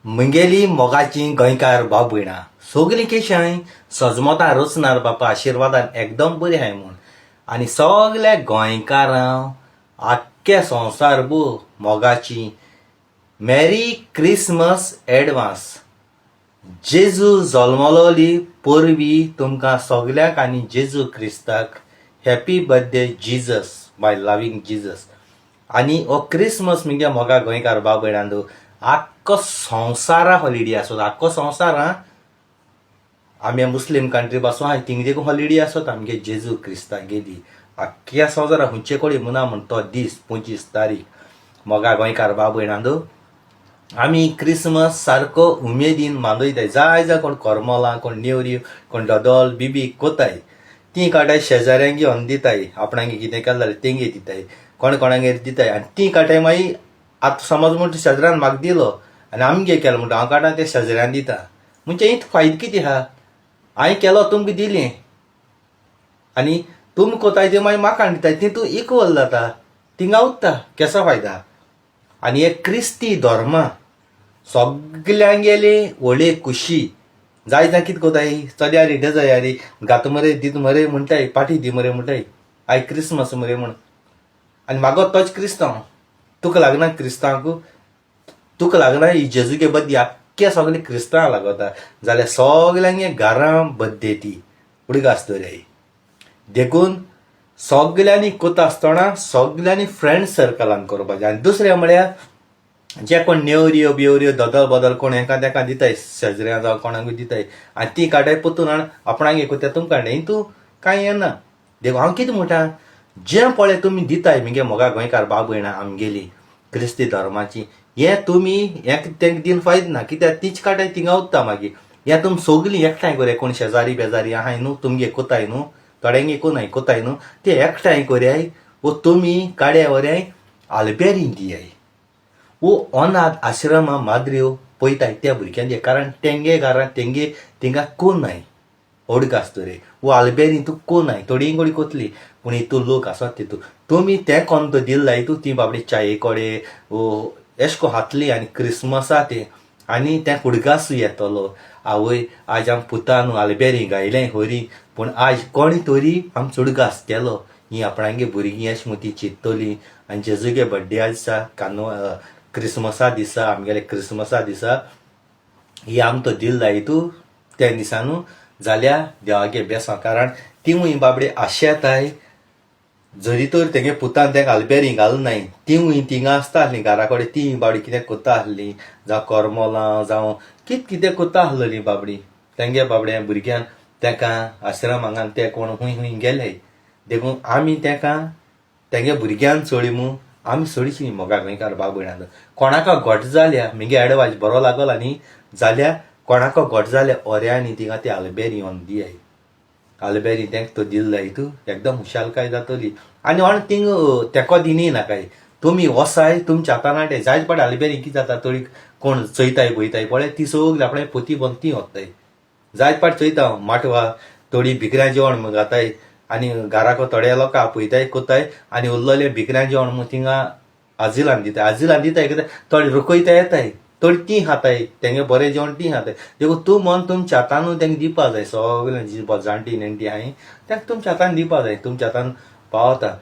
म्हगेली मोगाचीं गोंयकार भाव भयणां सगलीं कशीं आहाय सजमोतां रचणार बापा आशिर्वादान एकदम बरीं आहाय म्हूण आनी सगल्या गोंयकारां आख्ख्या संवसार भर मोगाची मॅरी क्रिसमस एडवांस जेजू जल्मलोली परबी तुमकां सगल्यांक आनी जेजू क्रिस्ताक happy birthday Jesus my loving Jesus आनी हो क्रिसमस मुगे मोगा गोंयकार भाव भयणांनो आख्खो संवसारा हॉलिडे आसता आख्खो संवसार आं आमी मुस्लीम कंट्री पासून आहाय थिंग देखून हॉलिडे आसता आमगे जेजू क्रिस्तागेली आख्ख्या संवसारा खंयचे कडेन मुना म्हण तो दीस 25 तारीख मोगा गोंयकार भाव भयणांनो आमी क्रिसमस सारको उमेदीन मानयताय जाय जाय कोण करमलां कोण नेवऱ्यो कोण दोदोल बिबी कोताय तीं काडाय शेजाऱ्यांक घेवन दिताय आपणागे कितें केलें जाल्यार तेंगे दिताय कोण कोणागेर दिताय आनी तीं काडाय मागीर आतां समज म्हण शेजरान म्हाका दिलो आनी आमगे केलो म्हणटा हांव काडटा ते शेजऱ्यान दिता म्हणजे इत फायदो कितें आहा हांवें केलो तुमकां दिलें आनी तुमी कोताय ते मागीर म्हाका हाडून दिताय तितून इक्वल जाता थिंगा उत्ता केसो फायदा आनी हे क्रिस्ती धर्मा सगल्यांगेले व्हडले खुशी जाय जाय कितें कोताय चलया रे डजया रे घात मरे दीत मरे म्हणटाय पाटी दी मरे म्हणटाय आयज क्रिसमस मरे म्हण आनी म्हागो तोच क्रिस्तांव तुका लागना क्रिस्तांवाक तुका लागना ही जेजूगे बद्दी आख्ख्या सगळे क्रिस्तांव लागता जाल्यार सगल्यांगे घरां बद्दे ती उडगास दवरयाय देखून सगल्यांनी कोता आसतना सगल्यांनी फ्रेंड सर्कलान करपाचें आनी दुसरें म्हळ्यार जे कोण नेवऱ्यो बिवऱ्यो दोदल बदल कोण हेका तेका दिताय शेजऱ्या जावं कोणाकूय दिताय आनी ती काडाय परतून हाड आपणागे कोत्या तुमकां हाडटा हितू कांय येना देखून हांव कितें म्हणटा जें पळय तुमी दिताय मुगे मोगा गोंयकार भाव भयणां आमगेली क्रिस्ती धर्माची हें तुमी हें तेंका दिवन फायद ना कित्याक तीच काडाय थिंगा उत्ता मागीर हें तुमी सगलीं एकठांय करया कोण शेजारी बेजारी आहाय न्हू तुमगे कोताय न्हू थोड्यांगे कोनाय कोताय न्हू ते एकठांय करयाय वो तुमी काड्या व्हरयाय आल्बेरीन दियाय वो अनाथ आश्रमा माद्र्यो पळयताय त्या भुरग्यांचे कारण तेंगे घरांत तेंगे थिंगा कोण नाय ओडगास तर वो आल्बेरीन तूं कोण नाय थोडी गोडी कोतली पूण हितू लोक आसात तितू तुमी तें कोन्न दिल जाय तूं ती बाबडी च्याये कडेन वो एश को हातली आनी क्रिसमसा तें आनी तें उडगासूय येतलो आवय आज आम पुता न्हू आल्बेरी गायलें होरी पूण आज कोणी तरी आमचो उडगास केलो हीं आपणागे भुरगीं अशें म्हूण तीं चिंततलीं आनी जेजूगे बड्डे दिसा कानो क्रिसमसा दिसा आमगेले क्रिसमसा दिसा ही आमकां दिल जाय तूं त्या दिसा न्हू जाल्यार देवागे बेसांव कारण तिवूय बाबडे आशेताय जरी तर तेगे पुतान तेंका आल्बेरी घाल नाय तिवूय थिंगा आसता आसलीं घरा कडेन तीं बाबडी कितें कोत्ता आसलीं जावं करमलां जावं कितें कितें कोत्ता आसलेलीं बाबडी तेंगे बाबड्या भुरग्यान तेका आश्रम हांगा ते कोण खूंय खूंय गेले देखून आमी तेका तेंगे भुरग्यान चोळी मू आमी चडशीं मोगा गोंयकार भाव भयणां कोणाक घट जाल्या मुगे एडवायज बरो लागलो न्ही जाल्यार कोणाक घट जाल्या ओऱ्यांनी थिंगा ती आल्बेरी येवन दियाय आल्बेरी तेंक तो दिल जाय तूं एकदम खुशालकाय जातली आनी कोण थिंग तेंको दिनी नाकाय तुमी वसाय तुमच्या हातान हाडे जायत पाट आल्बेरी कितें जाता थोडी कोण चोयताय पळयताय पळय ती सगळी आपणें पोती बंद ती वताय जायत पाट चोयता हांव माटवा थोडी भिकऱ्यां जेवण म्हूण घाताय आनी घराक थोडे लोकां आपयताय कोताय आनी उरलेलें भिकऱ्यां जेवण म्हूण थिंगा आजिलान दिताय आजिलान दिताय कित्याक थोडे रकयता येताय थोडी तीं खाताय तेंगे बरें जेवण तीं खाताय देखून तूं मन तुमच्या हातानूय तेंकां दिवपा जाय सगळें जी जाणटी नेणटी आहाय तेंकां तुमच्या हातान दिवपा जाय तुमच्या हातान पावता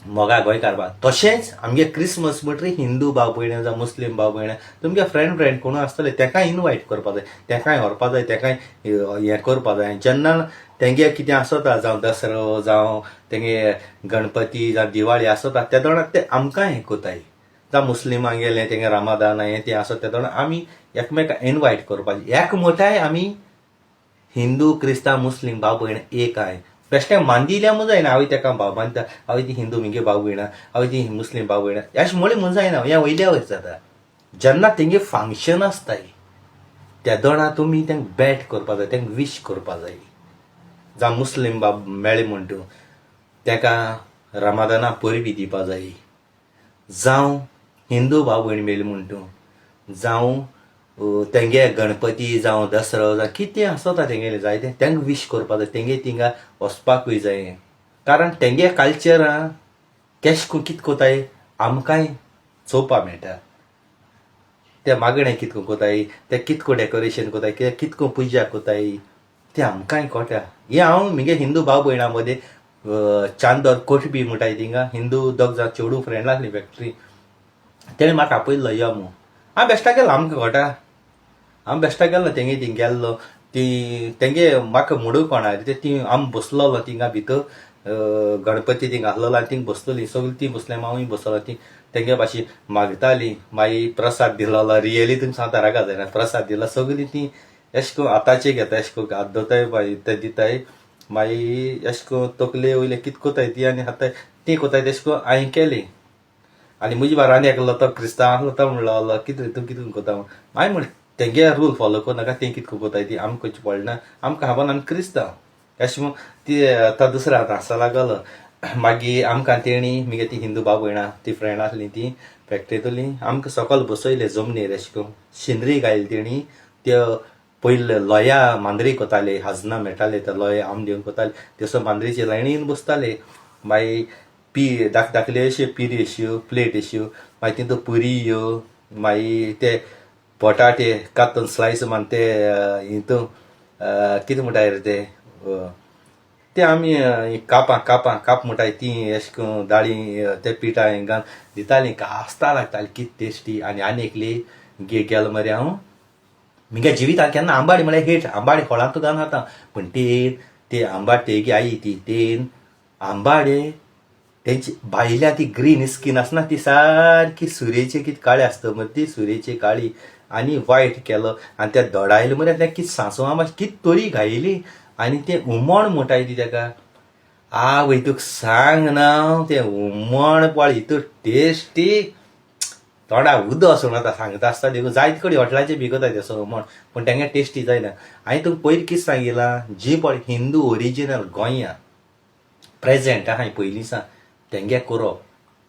मोगा गोंयकार बा तशेंच आमगे क्रिसमस म्हणटरी हिंदू भाव भयणां जावं मुस्लीम भाव भयणां तुमगे फ्रेंड फ्रेंड कोणूय आसतले तेकाय इनवायट करपा जाय तेकाय व्हरपा जाय तेकाय हें करपा जाय जेन्ना तेंगे कितें आसता जावं दसरो जावं तेंगे गणपती जावं दिवाळी आसता ते दोणा ते आमकां हें कोताय जावं मुस्लिमांगेलें तेंगे रामादान हें तें आसता ते दोणा आमी एकमेकाक इनवायट करपाचें एकमोठाय आमी हिंदू क्रिस्तांव मुस्लीम भाव भयण एक आहाय बेश्टें मांदिल्या म्हूण जायना हांव तेका भाव मानता हांव ती हिंदू मुगे भाव भयणां हांव ती मुस्लीम भाव भयणां अशें म्हणलें म्हूण जायना हें वयल्या वयर जाता जेन्ना तेंगे फंक्शन आसताय तेदोणा तुमी तेंका बेट करपा जाय तेंका वीश करपा जाय जावं मुस्लीम बाब मेळ्ळे म्हण तूं तेका रमादाना परबी दिवपा जाय जावं हिंदू भाव भयण मेली म्हण तूं जावं तेंगे गणपती जावं दसरो जावं कितें आसता तेंगेलें जायतें तेंका वीश करपा जाय तेंगे थिंगा वचपाकूय जाय कारण तेंगे कल्चरां केश कितें कोताय आमकांय चोवपा मेळटा. ते मागणें कितको कोताय, ते कितको डेकोरेशन कोताय, ते कितको पुजा कोताय तें आमकांय कोटा. हें हांव म्हगे हिंदू भाव भयणां मदें चांदर कोटबी म्हणटाय थिंगा हिंदू दोग जाण चेडूं फ्रेंड आसली फॅक्टरी, तेणें म्हाका आपयल्लो यो म्हूण. हांव बेश्टा गेलो, आमकां कोटा हांव बेश्टा गेल्लो तेंगे थिंग गेल्लो. ती तेंगे म्हाका म्हणूंक कोणा ते ती आमी बसलेलो थिंगा भितर गणपती थिंग आसलेलो आनी थिंग बसलेलीं सगळीं, तीं बसलीं हांवूय बसलेलो. तीं तेंगे भाशेन मागतालीं, मागीर प्रसाद दिलोलो. रियली तुमकां सांगता रागा जायना, प्रसाद दिलो. सगळीं तीं एशें करून हाताचे घेता, एशें करून हात धरताय मागीर ते दिताय, मागीर एशें करून तकले वयले कितें कोताय ती आनी हाताय तीं कोताय तेशें करून हांवें केलें. आनी म्हजे बारा आनी एकलो तो क्रिस्तांव आसलो तो म्हणलो कितें रे तूं कितें कोता म्हूण. हांवें म्हणलें तेंगे रूल फोलो करूं नाका, तें कितें कोताय ती आमकां करचें पडना, आमकां खबर आमी क्रिस्तांव अशें म्हूण. ती तो दुसरो आतां हांसो लागलो. मागीर आमकां तेणी मुगे ती हिंदू भाव भयणां ती फ्रेंड आसली ती फॅक्टरींतली आमकां सकल बसयले जमनीर अशें करून शिंदरी घायली तेणी. त्यो पयले लोया मांद्री कोताले, हाजना मेळटाले ते लोये आम दिवन कोताले, तेसो मांद्रीचे लायनीन बसताले. मागीर पी धाक धाकले अश्यो पिरी अश्यो प्लेट अश्यो, मागीर तितून पुरी ह्यो, मागीर ते बटाटे कातून स्लायस मारून ते हितून कितें म्हणटाय रे ते ते आमी कापां कापां काप म्हणटाय तीं अशें करून दाळी ते पिठा हें घालून दितालीं, कास्तां लागतालीं कितें टेस्टी. आनी आनी एकली गे गेलो मरे हांव म्हगे जिवितांत केन्ना आंबाडी म्हळ्यार हेट, आंबाडी खोळांत घालून खाता पूण तेन ते आंबाड तेगी आई ती तेन आंबाडे तेंची भायल्या ती ग्रीन स्कीन आसना ती सारकी सुरयेची कितें काळी आसता मरे ती सुरयेची काळी आनी वायट केलो आनी ते दोडायले मरे तें कितें सांसवां मातशें कितें तरी घायली आनी तें हुमण म्हणटाय ती तेका. आवय तुका सांग ना तें हुमण पळय इतू टेस्टी तोंडाक उदक सोडून आतां सांगता आसता देखून जायते कडेन हॉटेलाचेर बी करता तें हुमण पूण तेंगे टेस्टी जायना. हांवें तुका पयलीं कितें सांगिलां, जी पळय हिंदू ओरिजिनल गोंया प्रेजेंट आहाय पयलीं सावन तेंगे करप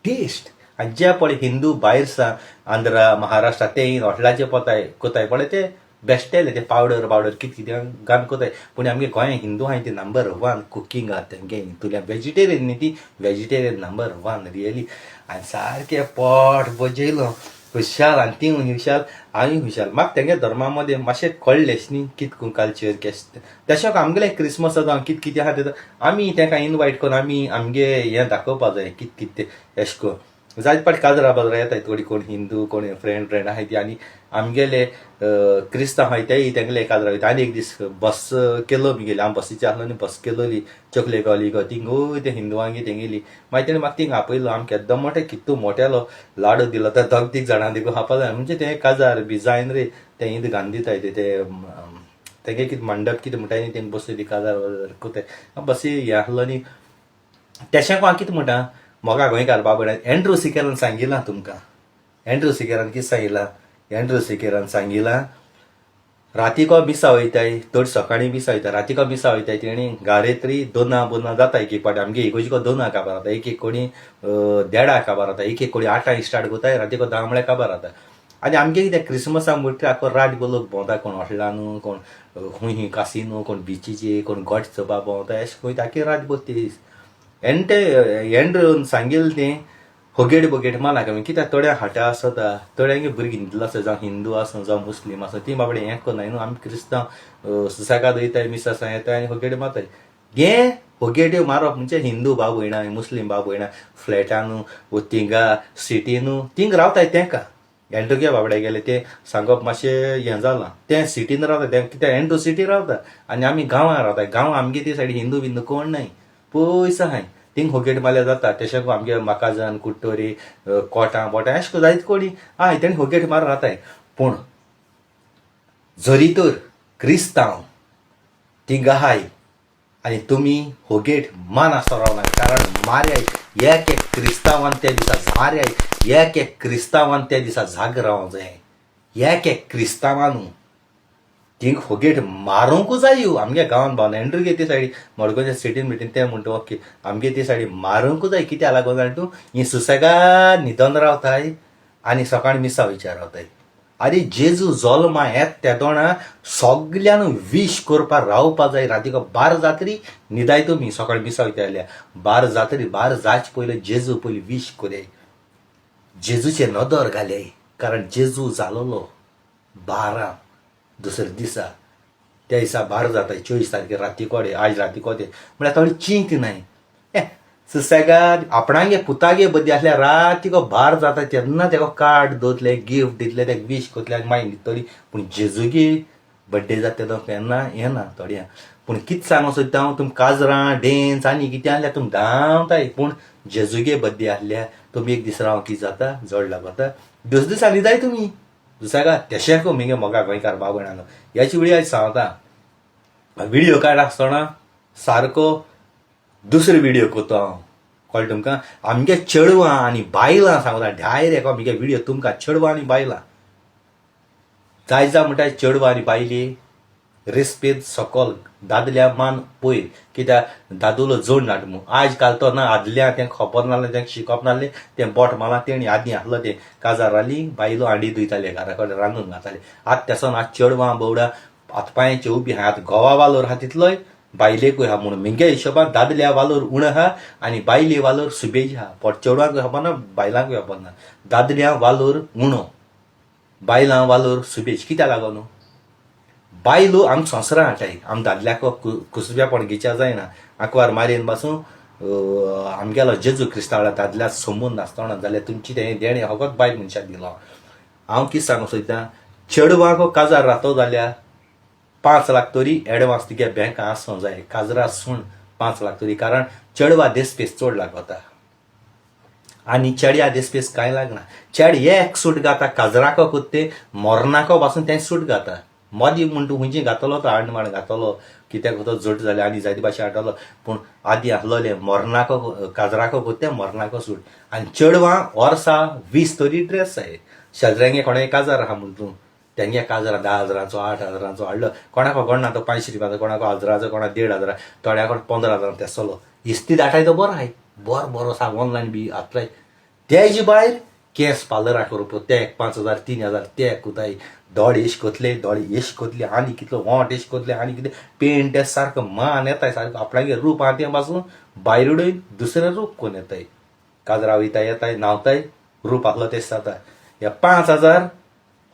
टेस्ट, आनी जे पळय हिंदू भायर सा आंध्रा महाराष्ट्रा ते हॉटेलाचे पोताय कोताय पळय ते बेश्टेले ते पावडर पावडर कितें कितें घालून कोताय, पूण आमगे गोंया हिंदू आहाय ती नंबर वन कुकींग आहा तेंगे हितूंतल्यान वेजिटेरियन न्ही ती वेजिटेरियन नंबर वन रियली. आनी सारकें पोट भर खुशाल आनी ती हुशाल हांवूय हुशाल. म्हाका तेंगे धर्मा मदें मातशें कळ्ळें न्ही कितें करून कल्चर केशें तेशें आमगेलें क्रिसमस जावं कितें कितें आहा तें आमी तेंकां इनवायट करून आमी आमगे हें दाखोवपा जाय कितें कितें तें एशें करून. जायते फावटी काजरा बाजरा येताय थोडीं कोण हिंदू कोण फ्रेंड फ्रेंड आहाय ती आनी आमगेले क्रिस्तांव आहाय तेय तेंगले काजरा वयता. आनी एक दीस बस केलो मुगेली, हांव बसीचे आसलो न्ही, बस केलोली चकले गावली गो थिंग वय ते हिंदुवांगी तेंगेली. मागीर तेणें म्हाका थिंग आपयलो, आमकां एकदम मोठे कितू मोटेलो लाडू दिलो त्या दोग तीग जाणां देखून खावपा जाय म्हणजे तें काजार बी जायन रे तें ईद घालून दिताय ते तेंगे कितें मंडप कितें म्हणटाय न्ही तेंगे बसय ती काजार कोताय बसी हें आसलो न्ही. तेशें हांव कितें म्हणटा मोगा गोंयकार बाबड्यान एंड्रू सिकेरान सांगिलां तुमकां, एंड्रू सिकेरान कितें सांगिलां, एंड्रू सिकेरान सांगिलां रातीको मिसा वयताय चड सकाळीं मिसा वयता, रातीको मिसा वयताय तेणी गारेत्री दोना बोना जाता एक एक फावटी आमगे इगोर्जीको दोना काबार जाता, एक एक कोणी देडा काबार जाता, एक एक कोणी आठांक स्टार्ट कोताय रातीको 10 म्हळ्यार काबार जाता. आनी आमगे कितें क्रिसमसाक म्हणटरी आख्खो रातभर लोक भोंवता, कोण हॉटेलानू कोण खूंय खूंय कासिनो कोण बिचीचेर कोण गोट चोवपा भोंवता अशें खंय आख्खी रातभर ती एंड ते एंड्रून सांगिल्लें तें होगेट बोगेट मारनाका कित्याक थोड्या हाटा आसता थोड्यांगे भुरगीं न्हिदलो आसता जावं हिंदू आसूं जावं मुस्लीम आसूं तीं बाबडे हें करनाय न्हू, आमी क्रिस्तांव सुसेगाद वयताय मिसासां येताय आनी होगेट मारताय. हें होगेट्यो मारप म्हणजे हिंदू भाव भयणां मुस्लीम भाव भयणां फ्लॅटानू वो थिंगा सिटीनू थिंग रावताय तेंकां एंड्रूगे बाबडे गेले तें सांगप मातशें हें जालां, तें सिटीन रावता तें कित्याक एंड्रू सिटी रावता आनी आमी गांवां रावता, गांवां आमगे ते सायडीन हिंदू बिंदू कोण नाय पयस आहाय थिंग होगेट मारल्यार जाता. तेशें आमगे म्हाकाजन कुडटोरी कोटां बोटां अशें करून जायते कोणी आहाय तेणी होगेट मारून रावताय. पूण जरी तर क्रिस्तांव थिंग आहाय आनी तुमी होगेट मान आसतना रावना, कारण मार्याय एक एक क्रिस्तांवान त्या दिसा मार्याय एक एक क्रिस्तांवान त्या दिसा जाग रावंक जाय, एक एक क्रिस्तांवानू थिंग होगेट मारूंकू जायो. आमगे गांवान भावन एंड्रू गे ते सायडी मडगांवच्या सिटीन बिटीन ते म्हणटा ओके आमगे ते सायडी मारूंकू जाय, कित्याक लागून जाणा तूं ही सुसेगाद न्हिदोन रावताय आनी सकाळीं मिसा वयच्या रावताय. आरे जेजू जल्मा येत तेदोणा सगल्यान वीश करपाक रावपा जाय, रातीको 12 जातरी न्हिदाय तुमी सकाळीं मिसा वयता जाल्यार 12 जातरी 12 जायचे पयलीं जेजू पयलीं वीश करयाय, जेजूचे नदर घालयाय. कारण जेजू जालोलो 12 दुसऱ्या दिसा, त्या दिसा 12 जाता 24 तारखे राती कोडे, आयज राती कोडे म्हळ्यार थोडी चिंत नाय. सुसेगाद आपणागे पुतागे बद्दी आसल्यार रातीको 12 जाता तेन्ना तेका कार्ड दवरतले, गिफ्ट दितले, तेका वीश करतले आनी मागीर न्हिदतली. पूण जेजूगे बड्डे जाता तेन्ना केन्ना येना थोड्या. पूण कितें सांगूंक सोदता हांव, तुमी काजरां डेन्स आनी कितें आसल्यार तुमी धांवताय, पूण जेजूगे बड्डे आसल्यार तुमी एक दीस राव कितें जाता जड लागता, दुसरे दिसा न्हिदाय तुमी दुसऱ्या तेशें मुगे मोगा गोंयकार भाव भयणांनो. ह्याच वेळी आयज सांगता, व्हिडियो काड आसतना सारको दुसरो व्हिडियो करता हांव, कळ्ळें तुमकां? आमगे चेडवां आनी बायलां सांगता डायरेक्ट आमगे व्हिडियो तुमकां, चेडवां आनी बायलां जाय जा म्हणटा, चेडवां आनी बायली रेस्पेद सकल दादल्या मान पयर, कित्याक दादुलो जोड नाट म्हूण आयज काल तो ना, आदल्या तें खबर नासलें, तें शिकप नासलें, तें बोट मारलां तेणी आदीं आसलो तें काजार जाली बायलो हांडी धुयताले, घरा कडेन रांदून घाताले. आतां तेसो ना, चेडवां बोवडां हात पांयाचे उबी आहा, आतां घोवा वालोर आहा तितलोय बायलेकूय आहा. म्हणून म्हगे हिशोबान दादल्या वालोर उणो आहा आनी बायले वालोर सुबेज आहा. पण चेडवांकूय खबर ना, बायलांकूय खबर ना, दादल्या वालोर उणो बायलां वालोर सुबेज. कित्याक लागून बायलो आम संवसारां हाडटाय, आम दादल्याक कुसब्यापण घेवच्या जायना. आंकवार मारयेन पासून आमगेलो जेजू क्रिस्तांव दादल्या संबंद नासतना जाल्यार तुमची तें देणें फकत बायल मनशाक दिलो. हांव कितें सांगूंक सोदता, चेडवांक काजार रातो जाल्यार 5 लाख तरी एडवांस तुगे बँकां आसूंक जाय, काजरा सून 5 लाख तरी, कारण चेडवा देसपेस चड लागता आनी चेड्या देसपेस कांय लागना. चेड एक सूट घाता, काजराको कोत्ते मरणाको पासून तें सूट घाता. मदीं म्हूण तूं खंयची घातलो तो हाड माड घातलो, कित्याक तो जोट जाले आनी जायते भाशेन हाडटलो, पूण आदीं आसलोले मरणाको काजराको कोत्ते मरणाको सूट. आनी चेडवां वर्सा 20 तरी ड्रेस जाय. शेजऱ्यांगे कोणाय काजार आहा म्हूण तूं तेंगे काजरा 10 हजारांचो 8 हजारांचो हाडलो, कोणाक कोण तो 500 रुपयांचो, कोणाक हजाराचो, कोणाक 1.5 हजार, थोड्याक 15 हजार तेसलो इस्ती दाटाय तो बरो आहाय, बरो बरो आसा ऑनलायन बी हातलाय. तेजे भायर केंस पार्लराक करप ते 5 हजार 3 हजार ते कुताय, दोळे एश कोतले, दोळे एश कोतले आनी कितलो वोंट एश कोतले आनी कितें पेंट सारको मान येताय सारको आपणागे रूप आहा तें पासून भायर उडयन दुसरें रूप कोण येताय, काजरा वयता येताय न्हांवताय रूप आसलो तें जाता. हे 5 हजार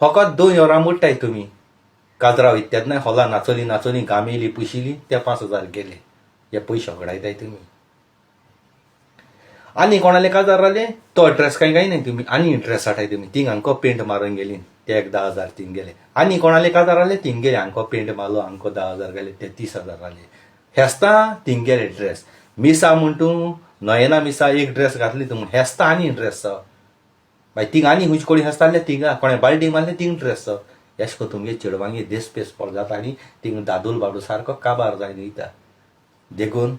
फकत 2 वरां मोडटाय तुमी, काजरा वयता तेन्ना हॉला नाचोली नाचोली गामेली पुशिली ते 5 हजार गेले, हे पयशे होगडायताय तुमी. आनी कोणाले काजार जालें तो ड्रेस कांय कांय न्हय तुमी आनी ड्रेस हाडाय तुमी, थिंग हांको पेंट मारून गेली ते एक 10 हजार थिंग गेले. आनी कोणाले काजार जालें थिंग गेले, हांको पेंट मारलो हांको 10 हजार गेले, ते 30 हजार जाले. हेस्तां थिंग गेले ड्रेस, मिसा म्हूण तूं नयना मिसा एक ड्रेस घातली तूं, हेस्तां आनी ड्रेस मागीर थिंग आनी खंयची कोणी हेस्तां आहले थिंगा कोणें बाल्टी मारलें थिंग ड्रेस. अशें करून तुमगे चेडवांगे देसपेस पड जाता आनी थिंग दादूल बाबडो सारको काबार जायन वयता. देखून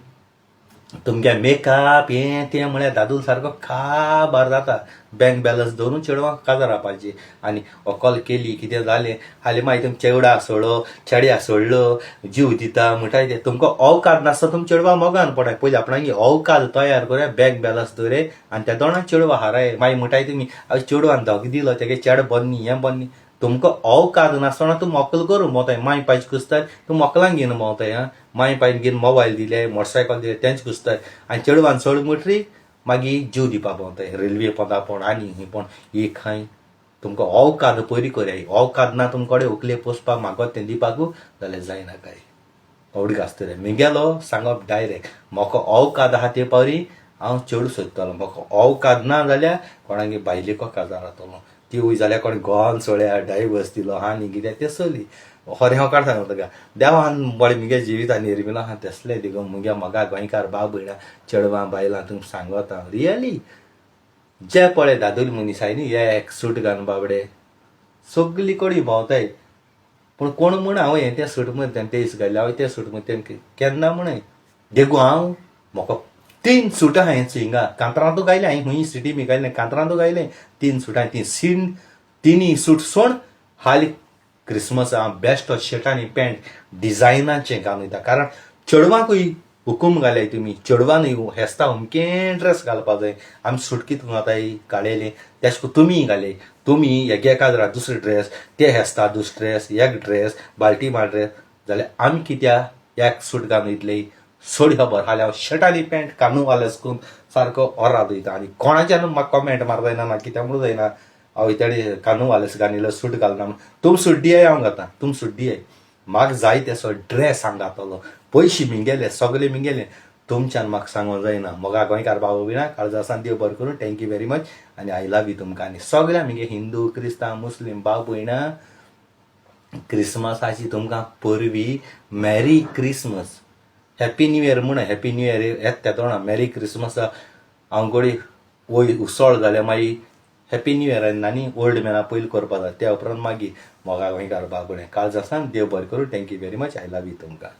तुमगे मेकअप हें तें म्हळ्यार दादूल सारको काबार जाता. बँक बॅलन्स दवरून चेडवांक काजार जावपाची आनी व्हंकल केली कितें जालें हालीं मागीर तुमी चेवडा सोडलो चेड्या सोडलो जीव दिता म्हणटाय ते तुमकां अवकाद नासता, तुमी चेडवां मोगान पडाय. पयलीं आपणागे अवकाद तयार करूया, बँक बॅलन्स दवरे आनी त्या दोणाक चेडवां हाराय. मागीर म्हणटाय तुमी हांवें चेडवान धोको दिलो तेगे चेडो बरो न्ही हें बरो न्ही. तुमकां अवकाद नासतना तूं मोकल करूं भोंवताय, माय पायच कुसताय तूं मोकलांक घेवन भोंवताय. आं माय पायन घेवन मोबायल दिले मोटरसायकल दिले तेंच कुसताय आनी चेडवान सोड म्हणटरी मागीर जीव दिवपा भोंवताय रेल्वे पोंदा पण आनी खंय पण एक खंय. तुमकां अवकाद पयलीं करया, अवकाद ना तुमचे कडेन व्हंकले पोसपाक मागत तें दिवपाकू जाल्यार जायना काय आवड आसतलें. म्हगेलो सांगप डायरेक्ट म्हाका अवकाद आहा ते पावरी हांव चेडूं सोदतलो, म्हाका अवकाद ना जाल्यार कोणागे बायलेको काजार जातलो, ती वय जाल्यार कोण गोवान सोळ्या डायवर्स दिलो आनी कितें तें चली. खरें हांव काड सांगता तुका, देवान बरें म्हगे जिवितान निर्मिलो आहा तसलें देखून म्हगे मोगा गोंयकार बाब भयणां चेडवां बायलां तुमकां सांगता हांव रियली जे पळय दादोली मनीस आहाय न्ही एक सूट घालून बाबडे सगली कडेन भोंवताय, पूण कोण म्हण हांव हें तें सूट म्हण तें तेस घातलें हांवें तें सूट म्हण तें केन्ना म्हणय. देखून हांव म्हाका 3 सुटां हांवें हिंगा कांतरांतू गायलें, हांवें खंय सिटी बी गायलें कांतरांतू गायलें 3 सुटां, ती सीन तिनी सूट सोड हालीं क्रिसमस हांव बेस्ट शर्ट आनी पॅन्ट डिजायनाचें घालून वयता, कारण चेडवांकूय हुकूम घालाय तुमी, चेडवानूय हेस्ता अमकें ड्रेस घालपा जाय, आमी सूट कितें घाताय काळेलें तेश करून तुमी घालय, तुमी हेगे काजरा दुसरे ड्रेस ते हेस्ता दुसरे ड्रेस एक ड्रेस बाल्टी मार ड्रेस जाल्यार आमी कित्याक एक सूट घालून वयतले सोड खबर. हालीं हांव शर्ट आनी पॅन्ट कानू वालेस करून सारको ओराद वयता आनी कोणाच्यान म्हाका कमेंट मारता जायना ना कित्याक म्हणून जायना. हांव तेणे कानू वालेस घानिल्लो सूट घालना म्हण. तुम सूट दियाय हांव घाता, तुम सूट दियाय. म्हाका जाय तेसो ड्रेस हांव घातलो, पयशे मिंगेले सगळे मिंगेले, तुमच्यान म्हाका सांगूंक जायना. मोगा गोंयकार भाव भयणां काळजा देव बरें करूं. Thank you very much आनी I love you तुमकां. आनी सगळ्या मिगे हिंदू क्रिस्तांव मुस्लीम भाव भयणां क्रिसमसाची तुमकां परबीं, merry Christmas, happy new year म्हण, हॅपी न्यू इयर येता त्या तोंडा मॅरी क्रिसमस. हांव गोडी वय उसळ जाल्यार मागीर हॅपी न्यू इयर आनी ओल्ड मॅना पयलीं करपा जाय, त्या उपरांत मागीर मोगा गोंयकार भाव भयणां काळजा सावन देव बरें करूं. Thank you very much, I love you तुमकां.